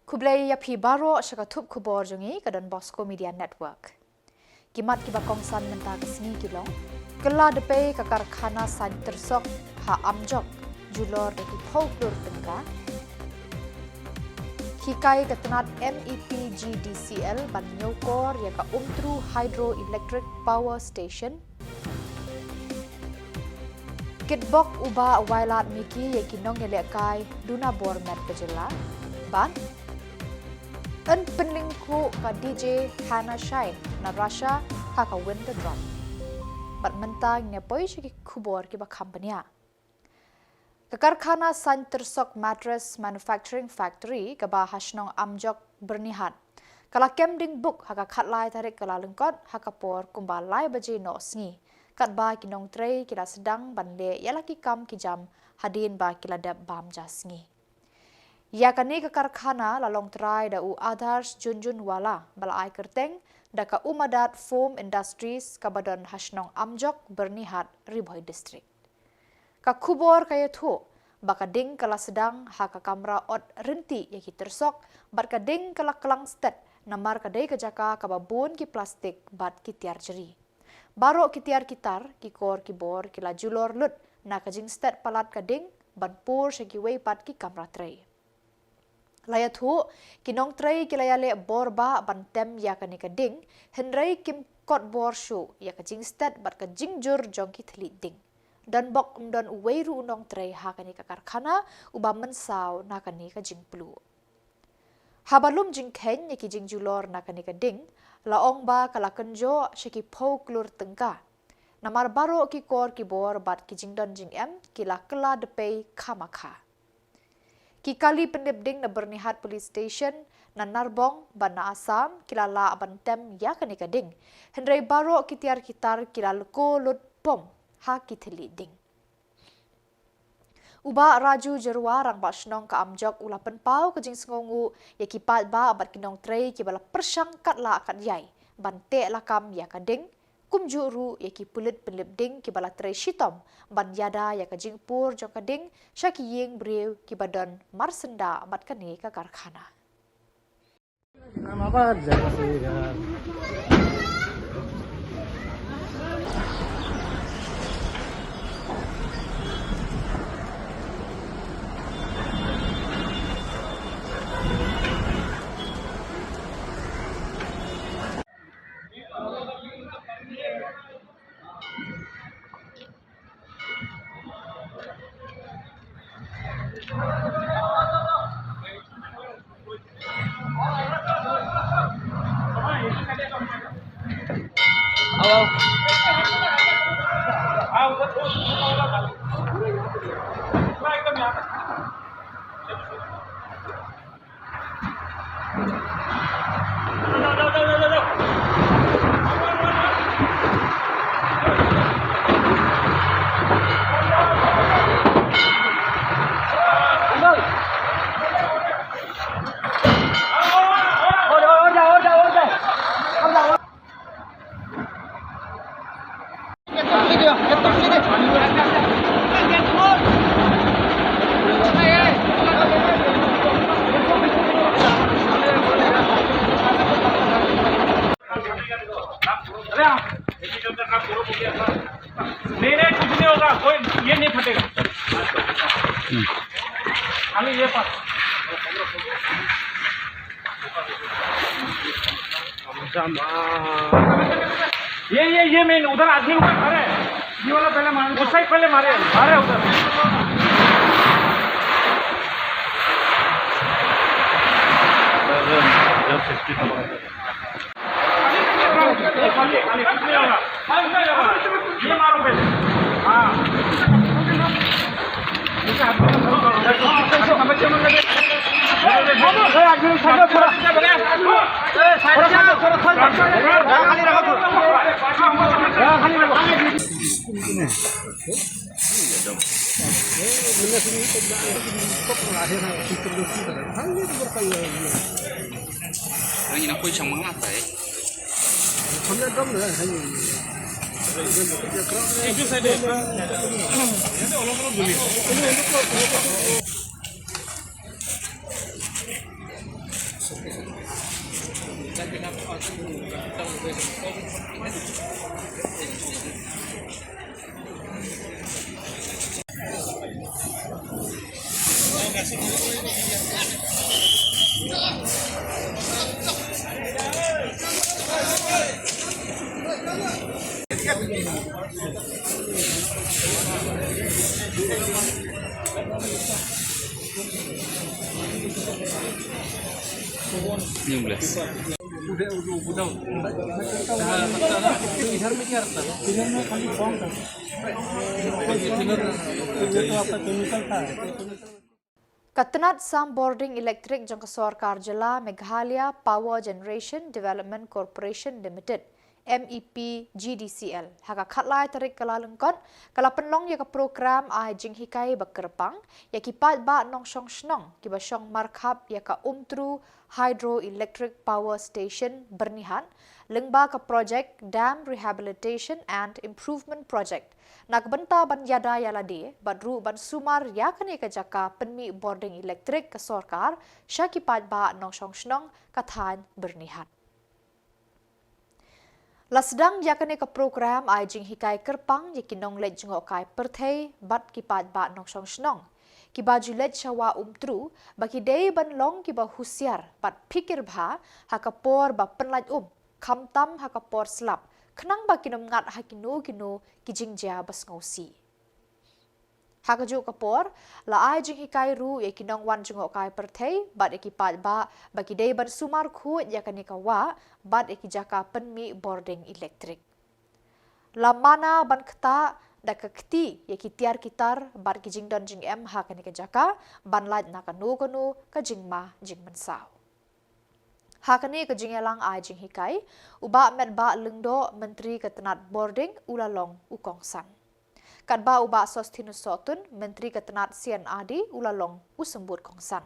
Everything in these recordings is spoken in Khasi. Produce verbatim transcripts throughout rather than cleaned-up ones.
Khublei ïa phi baroh sha ka thup khubor jong ngi ka Don Bosco Media Network. Ki mat kiba kongsan mynta ka sngi ki long: Kylla dpei ka karkhana saiñ tyrsok ha Amjok, julor da ki phew klur tyngka. Hikai ka tnat MEPGDCL ban ñiewkor ïa ka Umtru Hydroelectric Power Station. Kitbok u Bah Wailadmiki ïa ki nongïalehkai duna bor met ka jylla. Bad yn pynlyngkhuh ka DJ Hannah Shine na Russia ha ka Winter Drop. Bad mynta ngin ïa poi sha ki khubor kiba kham bniah. Ka karkhana saiñ tyrsok Mattress Manufacturing Factory kaba ha shnong Amjok, Byrnihat, ka la kem ding buk ha ka khatlai tarik Kyllalyngkot ha ka por kumba lai baje noh sngi, katba ki nongtrei ki la sdang ban leh ïa la ki kam ki jam hadien ba ki la dep bam ja sngi. Ïa kane ka karkhana la long trai da u Adarsh Jhunjhunwala ba la ai kyrteng da ka Umadat Foam Industries kaba don ha shnong Amjok, Byrnihat, Ri Bhoi District. Ka khubor ka ïathuh ba ka ding ka la sdang ha ka kamra ot rynti ïa ki tyrsok, bad ka ding ka la klang stet namar ka dei ka jaka kaba bun ki plastik bad ki tiar jri. Baroh ki tiar ki tar, ki kor ki bor ki la julor lut na ka jingstet palat ka ding ban pur sha kiwei pat ki kamra trei. La ïathuh, ki nongtrei ki la ïaleh bor bah ban tem ïa kane ka ding, hynrei kim kot bor shuh ïa ka jingstet bad ka jingjur jong ki thylliej ding. Don bok ym don uwei ruh u nongtrei ha kane ka karkhana uba mynsaw na kane ka jingpluh. Haba lum jingkheiñ ïa ki jingjulor na kane ka ding, la ong ba ka la kynjoh sha ki phew klur tyngka. Namar baroh ki kor ki bor bad ki jingdon jingem ki la kylla dpei khamakha. Ki kali pynlip ding na Byrnihat Police Station, na Narbong bad na Assam ki la lah ban tem ïa kane ka ding. Hynrei baroh ki tiar ki tar ki la lyko lut pom ha ki thylliej ding. U Bah Raju Jyrwa, Rangbah Shnong ka Amjok, u la pynpaw ka jingsngewnguh ïa ki paidbah bad ki nongtrei kiba la pyrshang katba lah katba ïai ban teh lakam ïa ka ding, kumjuh ruh ïa ki pulit pynlip ding kiba la trei shitom ban ïada ïa ka jingpur jong ka ding sha ki ïing briew kiba don marsyndah bad kane ka karkhana. अरे हाँ, नहीं, नहीं, कुछ नहीं होगा, कोई ये नहीं फटेगा। खाली ये पास। ये, ये, ये मेन, उधर आदमी ऊपर खड़े हैं। ये वाला पहले मार, उस साइड पहले मारे, मारे उधर। Ang ina ko isang mga atay. Ka tnat sam bording elektrik jong ka sorkar jylla, Meghalaya Power Generation Development Corporation Limited, M E P G D C L, ha ka khatlai tarik Kyllalyngkot, ka la pynlong ïa ka program ai jinghikai ba kyrpang ïa ki paidbah nongshong shnong kiba shong markhap ïa ka Umtru Hydroelectric Power Station Byrnihat, lyngba ka projek Dam Rehabilitation and Improvement Project, na ka bynta ban ïada ïa lade bad ruh ban sumar ïa kane ka jaka pynmih bording elektrik ka sorkar sha ki paidbah nongshong shnong ka thaiñ Byrnihat. La sdang ïa kane ka program ai jinghikai kyrpang ïa ki nongleit jngohkai pyrthei bad ki paidbah nongshong shnong kiba ju leit sha Wah Umtru, ba ki dei ban long kiba husiar bad phikir bha ha ka por ba pynlait um, khamtam ha ka por slap, khnang ba kin ym ngat ha kino kino ki jingjia ba sngewsih. Ha kajuh ka por, la ai jinghikai ruh ïa ki nongwan jngohkai pyrthei bad ïa ki paidbah ba ki dei ban sumar khuid ïa kane ka wah bad ïa ki jaka pynmih bording elektrik. La mana ban ktah da ka kti ïa ki tiar ki tar bad ki jingdon jingem ha kane ka jaka, ban lait na kano kano ka jingma jingmynsaw. Ha kane ka jingïalang ai jinghikai, u Bah Metbah Lyngdoh, Myntri ka tnat bording, u la long u kongsan. Katba u Bah Sosthenes Sohtun, Myntri ka tnat C and R D, u la long u symbud kongsan.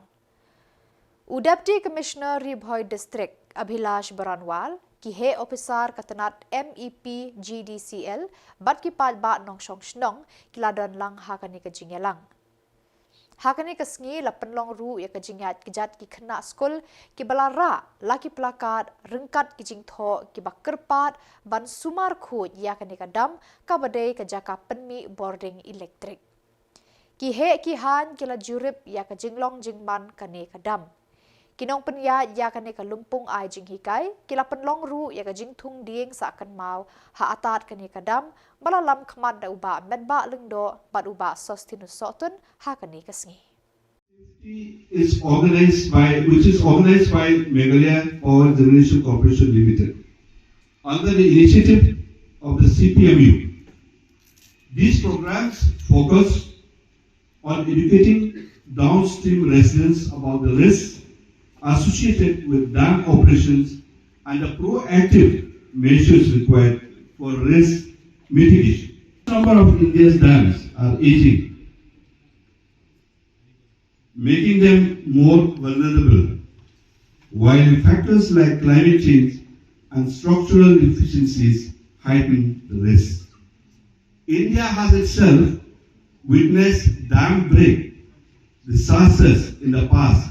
U Deputy Commissioner Ri Bhoi District, Abhilash Baranwal, ki heh ophisar ka tnat M E P G D C L bad ki paidbah nongshong shnong ki la don lang ha kane ka jingïalang. Ha kane ka sngi la pynlong ruh ïa ka jingïaid kjat ki khynnah skul kiba la rah la ki placard ryngkat ki jingthoh kiba kyrpad ban sumar khuid ïa kane ka dam kaba dei ka jaka pynmih bording elektrik. Ki heh ki haiñ ki la jurip ïa ka jinglong jingman kane ka dam. Ki nongpynïaid ïa kane ka lympung ai jinghikai ki la pynlong ruh ïa ka jingthung dieng sah kynmaw ha atad kane ka dam ba la lam khmat da u Bah Metbah Lyngdoh bad u Bah Sosthenes Sohtun ha kane ka sngi. Is organized by, which is organized by Meghalaya Power Generation Corporation Limited under the initiative of the C P M U. These programs focus on educating downstream residents about the risks associated with dam operations and the proactive measures required for risk mitigation. Number of India's dams are aging, making them more vulnerable, while factors like climate change and structural deficiencies heighten the risk. India has itself witnessed dam break disasters in the past,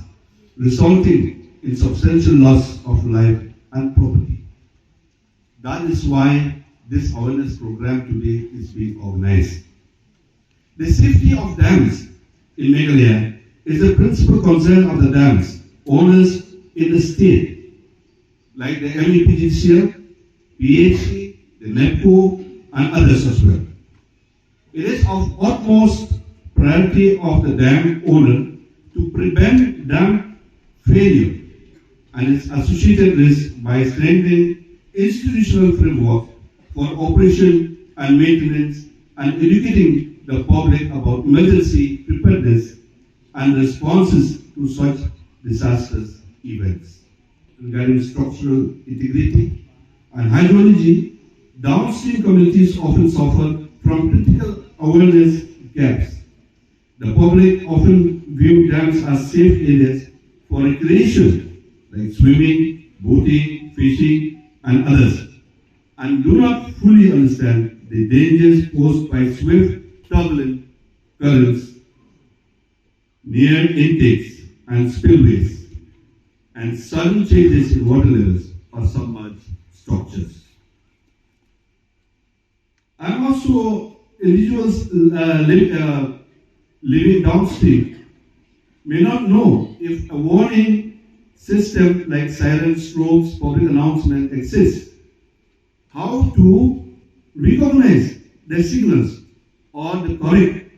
resulting in substantial loss of life and property. That is why this awareness program today is being organized. The safety of dams in Meghalaya is the principal concern of the dams owners in the state, like the M E P G C L, P H E, the NEEPCO, and others as well. It is of utmost priority of the dam owner to prevent dam failure and its associated risk by strengthening institutional framework for operation and maintenance and educating the public about emergency preparedness and responses to such disastrous events. Regarding structural integrity and hydrology, downstream communities often suffer from critical awareness gaps. The public often view dams as safe areas for recreation, like swimming, boating, fishing, and others, and do not fully understand the dangers posed by swift, turbulent currents near intakes and spillways, and sudden changes in water levels. submerged structures. And also, individuals uh, li- uh, living downstream may not know if a warning system like sirens, strobes, public announcement exists. How to recognize the signals or the correct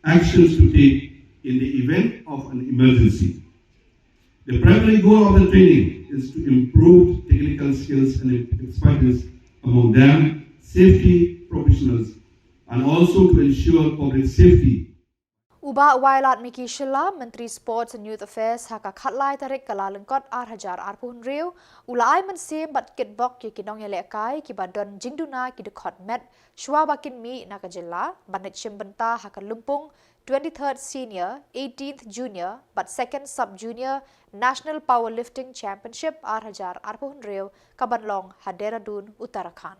actions to take in the event of an emergency. The primary goal of the training is to improve technical skills and expertise among them, safety professionals, and also to ensure public safety. U Bah Wailadmiki Shylla, Myntri Sports and Youth Affairs, ha ka khatlai tarik Kyllalyngkot arhajar arphew hynriew, u la ai mynsiem bad kitbok ïa ki nongïalehkai kiba don jingduna ki dkhot met shuwa ba kin mih na ka jylla ban leit shim bynta ha ka lympung twenty-third Senior, eighteenth Junior bad second Sub Junior National Powerlifting Championship arhajar arphew hynriew ka ban long ha Dehradun, Uttarakhand.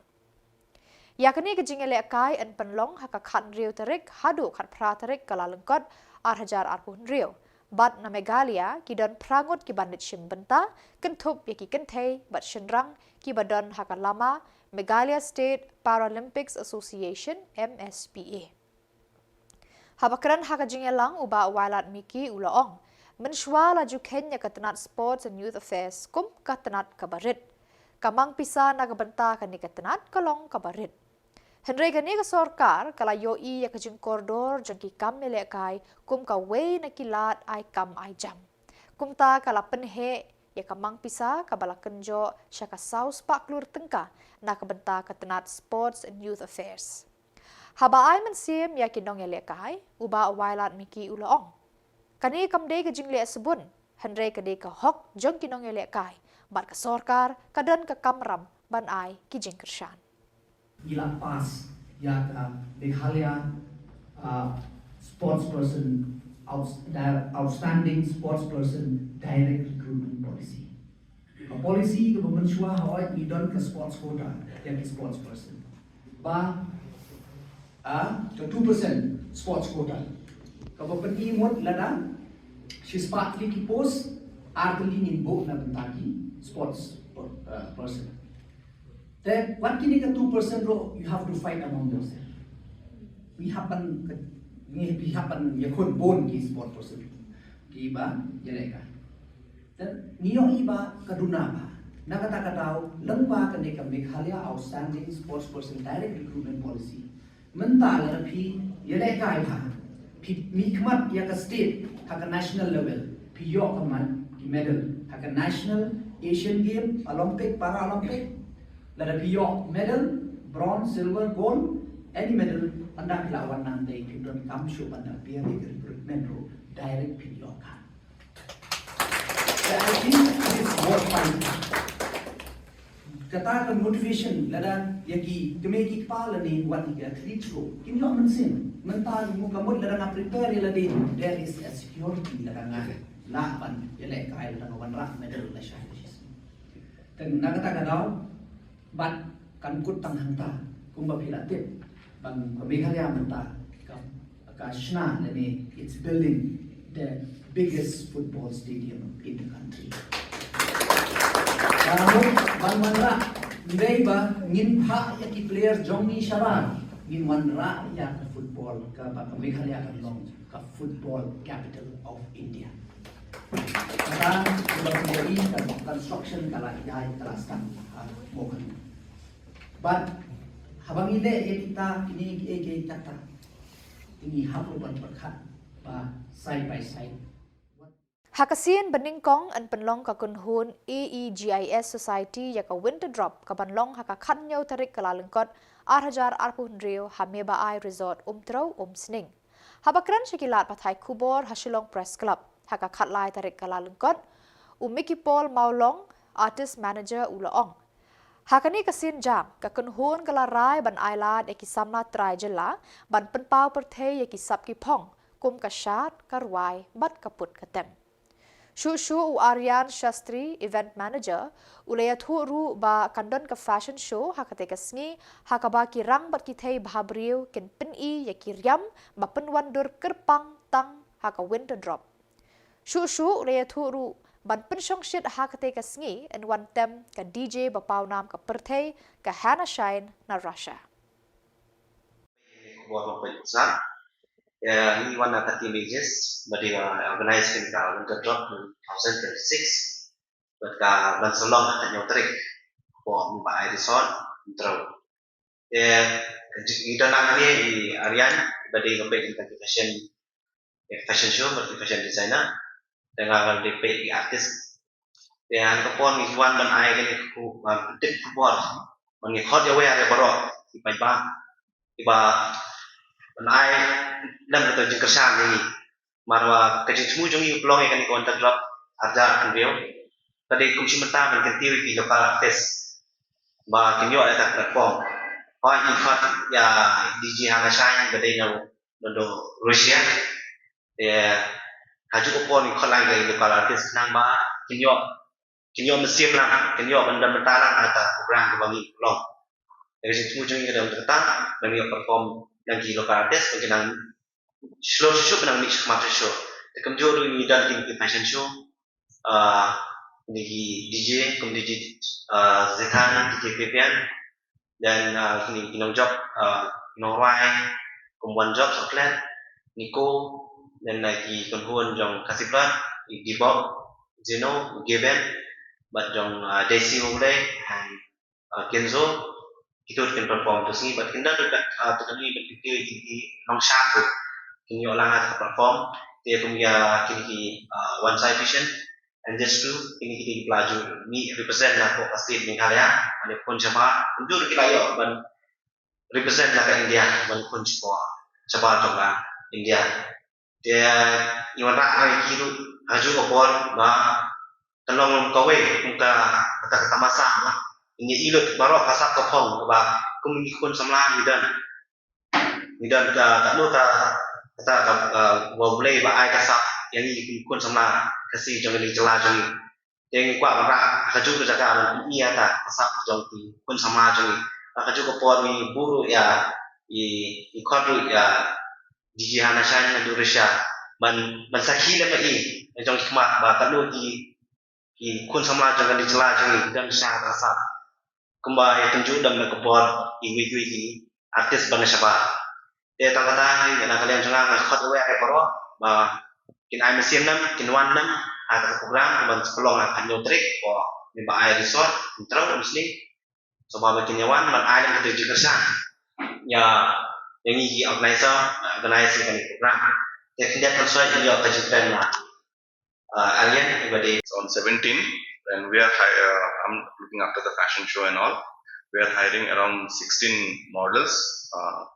Ïa kane ka jingïalehkai yn pynlong ha ka khathynriew tarik haduh khatphra tarik Kyllalyngkot arhajar arphew hynriew. Bad na Meghalaya ki don phra ngut ki ban leit shim bynta, kynthup ïa ki kynthei bad shynrang kiba don ha ka lama Meghalaya State Paralympics Association, M S P A. Haba kren ha ka jingïalang, u Bah Wailadmiki u la ong, mynshuwa la ju kheiñ ïa ka tnat Sports and Youth Affairs kum ka tnat kaba rit. Ka mang pisa na ka bynta kane ka tnat ka long kaba rit. Hynrei kane ka sorkar ka la ïohi ïa ka jingkordor jong ki kam ïalehkai kum kawei na ki lad ai kam ai jam. Kumta ka la pynheh ïa ka mang pisa kaba la kynjoh sha ka saw spah klur tyngka na ka bynta ka tnat Sports and Youth Affairs. Haba ai mynsiem ïa ki nongïalehkai, u Bah Wailadmiki u la ong, kane kam dei ka jingleh sbun, hynrei ka dei ka hok jong ki nongïalehkai bad ka sorkar ka don ka kamram ban ai ki jingkyrshan. Ngi la pass ïa ka Meghalaya uh, sports person outs, di- outstanding sports person direct recruitment policy. Ka policy kaba mynshuwa hawai ngi don ka sports quota ïa ki sports person. Ba a ka two percent sports quota. Kaba pyni mut lada shispah tylli ki post, ar tylli ngin buh na bynta ki sports uh, person. Te wat kine ka two percent ruh, you have to fight among yourself. Ngi hap ban ngi hap ban ïakhun bun ki sports person kiba ïalehkai. Te ngi ïohi ba ka duna ba na kata ka daw lyngba kane ka Meghalaya Outstanding Sports Person Direct Recruitment Policy. Mynta lada phi ïalehkai bha, phi mihkhmat ïa ka state ha ka national level, phi ïoh ka man ki medal ha ka national, Asian Game, Olympic, Paralympic. Lada phi ïoh medal, bronze, silver, gold, any medal, ynda phi la wan nangtei phi don kam shuh ban da phi ïa ka recruitment ruh direct phi ïoh ka. Kata ka motivation lada ïa ki kmie ki kpa lane wat ïa ki athlete ruh kin ïoh mynsiem. Mynta ngi ka mut lada nga prepare ïa lade, there is a security lada nga lah ban ïalehkai lada nga wanrah medal lashai. Te na kata ka daw bad kan kut tang hangta kumba phi la tip ba ka Meghalaya mynta ka ka shna lane it's building the biggest football stadium in the country. Ka mut ban wanrah, ym dei ba ngin phah ïa ki player jong ngi shabar, ngin wanrah ïa ka football kaba ka Meghalaya kan long ka football capital of India. Kata kaba ka construction ka la ïai ka la start ha mo kan. Bad haba ngi leh ïa kita kine kiei kiei kata, ngi hap ruh ban pyrkhat ba side by side. Ha ka sien ba nyngkong yn pynlong ka kynhun A E G I S Society ïa ka Winter Drop ka ban long ha ka khathynñiew tarik Kyllalyngkot arhajar arphew hynriew ha Mebaai Resort Umtrew Umsning. Haba kren sha ki lad pathai khubor ha Shillong Press Club ha ka khatlai tarik Kyllalyngkot, u Mickey Paul Mawlong, Artist Manager u la ong, ha kane ka sien jam ka kynhun ka la rai ban ailad ïa ki samla trai jylla ban pynpaw pyrthei ïa ki sap ki phong kum ka shad, ka rwai bad ka put ka tem. Shuh shuh u Aryan Shastri, Event Manager, u la ïathuh ruh ba kan don ka fashion show ha katei ka sngi ha kaba ki rang bad ki thei bhabriew kin pyni ïa ki riam ba pynwandur kyrpang tang ha ka Winter Drop. Shuh shuh u la ïathuh ruh Ban pynshongshit ha katei ka sngi yn wan tem ka D J ba pawnam ka pyrthei, ka Hannah Shine na Russia. Khubor ba peit sa. Ïa, ngi wan na ka team Aegis ba dei ba organize kane ka Winter Drop two thousand twenty-six. Bad ka ban sa long ha ka hynñiew tarik. Khubor ba ai resort Hynñiewtrep. Te ngi don hangne i Aryan ba dei ba peit ïa ka fashion, ïa ka fashion show bad ka fashion designer. Te nga dei peit ïa ki artist. Te ha kane ka por ngi wan ban ai kane ka khu-, ban tip khubor. Ban ngi khot ïa wei ïa baroh ki paidbah. Kiba ban ai lem kata jingkyrshan ïa ngi. Namar ba ka jingthmu jong ngi u pynlong ïa kane ka Winter Drop arhajar arphew hynriew. Ka dei kum shi mynta ban kyntiew ïa ki local artist ba kin ïoh ïa ka platform. Hooid ngi khot ïa D J Hannah Shine ba dei na, na Russia. Te ha kajuh ka por ngi khot lang ïa ki local artist khnang ba kin ïoh, kin ïoh mynsiem lang, kin ïoh ban don bynta lang ha kata ka program kaba ngi pynlong. Ïa ka jingthmu jong ngi ka dei kata ban ïoh perform lang ki local artist ba kin nang shlur shuh shuh, ban nang mih shakhmat shuh shuh. Te kumjuh ruh ngi don kine ki fashion show. Ah, kine ki D J, kum D J, ah, Zithan, D J Vivian, then, ah, kine ki nongjop, ah, ki nongrwai, kum Wan Jop, Soklet, Niko, then, ah, ki kynhun jong Khasi Blood, i Dibok, Zeno, Geben, bad jong, ah, Desi Mawlei, and, ah, Kenzo, kito kin perform to sngi, bad kin don ruh kat, ah, to kane bad kito ki, ki nongshad ruh kin ïoh lang ha ka platform. Te kum ïa kine ki, ah, One Side Vision, and just to kine ki dei ki pla ju mih represent na ka state Meghalaya, mane khun shabar, kumjuh ruh ki la ïoh ban represent na ka India, mane khun shabar, shabar jong ka India. Te ngi wanrah ïa ki ruh ha kajuh ka por ba kan long kawei kum ka, kata ka tamasa ba ngi ïohi lut baroh ka sap ka phong ba kum ngi khun samla ngi don. Ngi don ka, ka, ka, ka, ka, ka, ka, ba U Blei ba ai ka sap ïa ngi kum khun samla Khasi jong ngi, jylla jong ngi. Te ngi kwah ban rah ha kajuh ka jaka ban pyni ïa ka, ka sap jong ki khun samla jong ngi. Ha kajuh ka por ngi buh ruh ïa, i, i khot ruh ïa D J Hannah Shine na Russia ban, ban sakhi lem ïa i jong ki khmat ba katno ki, ki khun samla jong ka jylla jong ngi ki don sha ka sap. Kumba ïa kumjuh dang na ka bor iwei iwei ki artist ba na shabar. Te tang kata ngi na ka liang jong nga nga khot ïa wei ïa baroh ba kin ai mynsiem lem, kin wan lem ha ka program ban sa pynlong ha ka hynñiew tarik, ko ne ba ai resort Hynñiewtrep Muslim. So ba, ba kin ïa wan ban ai lem ka jingkyrshan ïa, ïa ngi ki organizer, organize ïa kane ka program. Te khyndiat kan soi ïa ka jingkren na uh, Aryan, everybody. On seventeen, and we are hi-, uh, I'm looking after the fashion show and all. We are hiring around sixteen models, uh,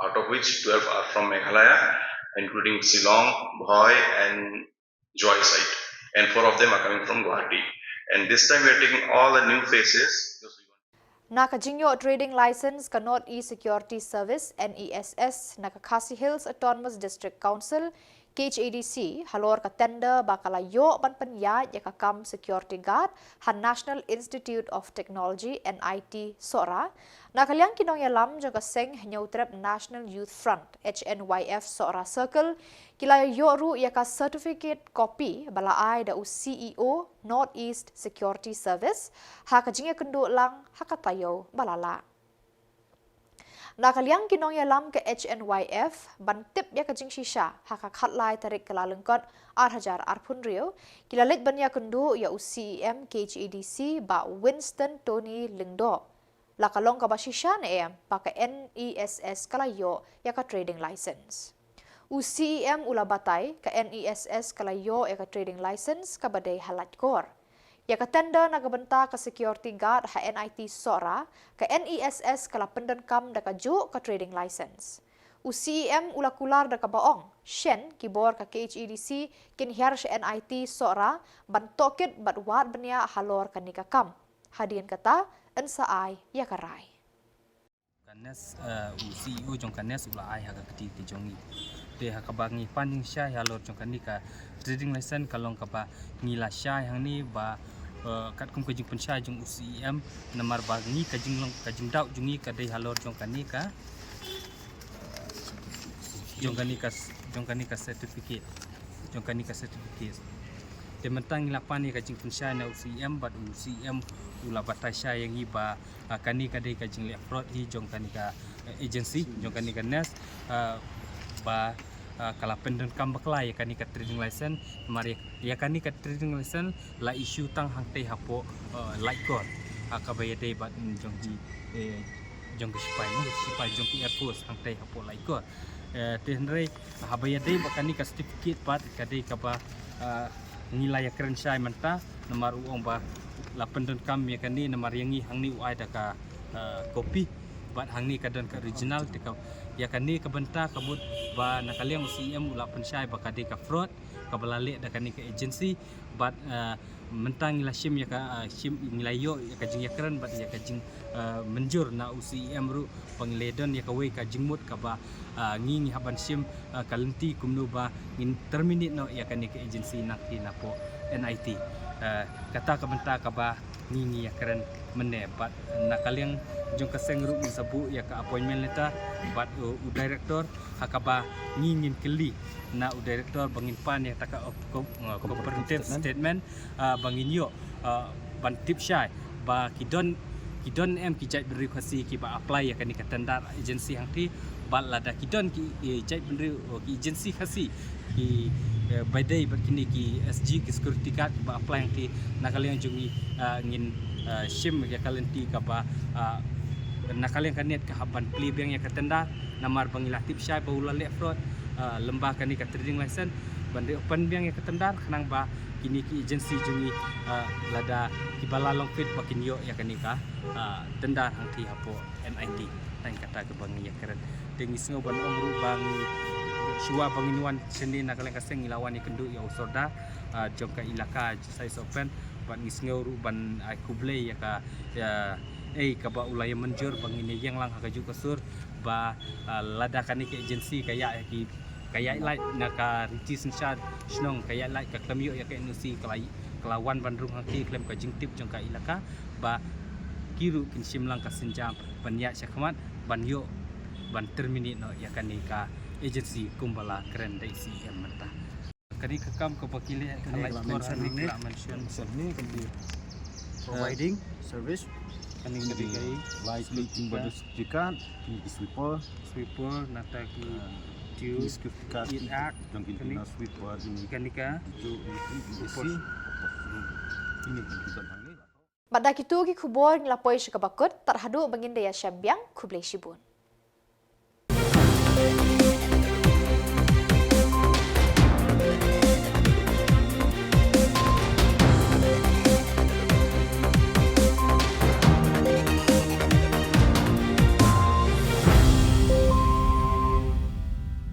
out of which twelve are from Meghalaya, including Shillong, Bhoi, and Jowai side. And four of them are coming from Guwahati. And this time we are taking all the new faces. Na ka jingïoh trading license ka North East Security Service, N E S S, na ka Khasi Hills Autonomous District Council, K H A D C, halor ka tender ba ka la ïoh ban pynïaid ïa ka kam security guard ha National Institute of Technology, N I T, Sohra. Na ka liang ki nongïalam jong ka seng Hynñiewtrep National Youth Front, H N Y F, Sohra Circle, ki la ïoh ruh ïa ka certificate copy ba la ai da u C E O North East Security Service ha ka jingïakynduh lang ha ka taïew ba la lah. Na ka liang ki nongïalam ka H N Y F, ban tip ïa ka jingshisha ha ka khatlai tarik Kyllalyngkot arhajar arphew hynriew, ki la leit ban ïakynduh ïa u C E M K H A D C Bah Winston Tony Lyngdoh. La ka long kaba shisha ne em ba ka N E S S ka la ïoh ïa ka trading license. U C E M u la batai ka N E S S ka la ïoh ïa ka trading license kaba dei ha Laitkor. Ïa ka tender na ka bynta ka security guard ha N I T Sohra, ka N E S S ka la pyndonkam da kajuh ka trading license. U C E M u la kular da kaba ong, shen ki bor ka K H A D C kin hiar sha N I T Sohra ban tohkit bad wad bniah halor kane ka kam. Hadien kata, yn sa ai ïa ka rai. Ka NES, eh, u C E O jong ka NES u la ai ha ka kti ka jong ngi. Te ha kaba ngi pan jingshai halor jong kane ka trading license ka long kaba ngi la shai hangne ba, eh, katkum ka jingpynshai jong u C E M, namar ba ngi ka jinglong, ka jingdoubt jong ngi ka dei halor jong kane ka, jong kane ka, jong kane ka certificate, jong kane ka certificate. Te mynta ngi la pan ïa ka jingpynshai na u C E M bad u C E M u la batai shai ïa ngi ba, ah, kane ka dei ka jingleh fraud hi jong kane ka, eh, agency, jong kane ka NEST, ah, ba, ah, ka la pyndonkam bakla ïa kane ka trading license, namar ïa, ïa kane ka trading license la issue tang hangtei hapoh, ah, Laitkor, ah, kaba ïadei bad, mm, jong ki, eh, jong ki sipai, no, sipai jong ki Air Force hangtei hapoh Laitkor. Eh, te hynrei haba ïadei bad kane ka certificate pat ka dei kaba, ah, ngi la ïakren shai mynta, namar u ong ba la pyndonkam ïa kane, namar ïa ngi hangne u ai da ka, ah, copy bad hangne ka don ka original, te ka ïa kane ka bynta ka mut ba na ka liang u C E M u la pynshai ba ka dei ka fraud kaba la leh da kane ka agency bad, ah, mynta ngi la shim ïa ka, ah, shim, ngi la ïoh ïa ka jingïakren bad ïa ka jing, ah, mynjur na u C E M ruh ba ngi la don ïa kawei ka jingmut kaba, ah, ngi, ngi hap ban shim, ah, ka lynti kumno ba ngin terminate noh ïa kane ka agency na ki napoh N I T. Ah, kata ka bynta kaba ngi, ngi ïakren mynne bad na ka liang jong ka seng ruh ngi sa buh ïa ka appointment letter bad, uh, u director ha kaba ngi ngin kylli na u director ba ngin pan ïa kata ka op-, co-, uh, comprehensive statement, uh, ba ngin ïoh, uh, ban tip shai ba ki don, ki don em ki jaitbynriew Khasi kiba apply ïa kane ka tender agency hangtei, bad lada ki don ki, eh, jaitbynriew, oh, ki agency Khasi ki, eh, ba dei bad kine ki S G, ki security guard kiba apply hangtei, na ka liang jong ngi, ah, ngin, ah, shim ïa ka lynti kaba, ah, na ka liang ka NEST ka hap ban plie biang ïa ka tender, namar ba ngi la tip shai ba u la leh fraud, ah, lyngba kane ka trading license, ban reopen biang ïa ka tender khnang ba kine ki agency jong ngi, ah, lada kiba la long fit ba kin ïoh ïa kane ka, ah, tender hangtei hapoh N I T. Tang kata kaba ngi ïakren. Te ngi sngew ban ong ruh ba ngi, shuwa ba ngin wan shane na ka liang ka seng, ngi la wan ïakynduh ïa u sordar, ah, jong ka ilaka Josiah Sohphen, bad ngi sngew ruh ban ai khublei ïa ka, ïa, eh, kaba u la ïamynjur ba ngin ïeng lang ha kajuh ka sur ba, ah, lada kane ka agency ka ïaid ïa ki, ka ïaid lait na ka riti synshar shnong, ka ïaid lait, ka khlem ïoh ïa ka N O C, ka la, ka la wan ban rung hangtei khlem ka jingtip jong ka ilaka, ba ki ruh kin shim lang ka sienjam ban ïaid shakhmat ban ïoh ban terminate noh ïa kane ka agency kumba la kren da i C E M mynta. Kane ka kam kaba ki leh ha Laitkor, kane ka la mention. Providing service. Kane ka dei ka light, lighting, bad certificate, kine ki sweeper. Sweeper, nangta ki tube, certificate, jong ki, kane, sweeper, kane ka. Bad da kitu ki khubor ngi la poi sha kaba kut, tad haduh ba ngin da ïashem biang, khublei shibun.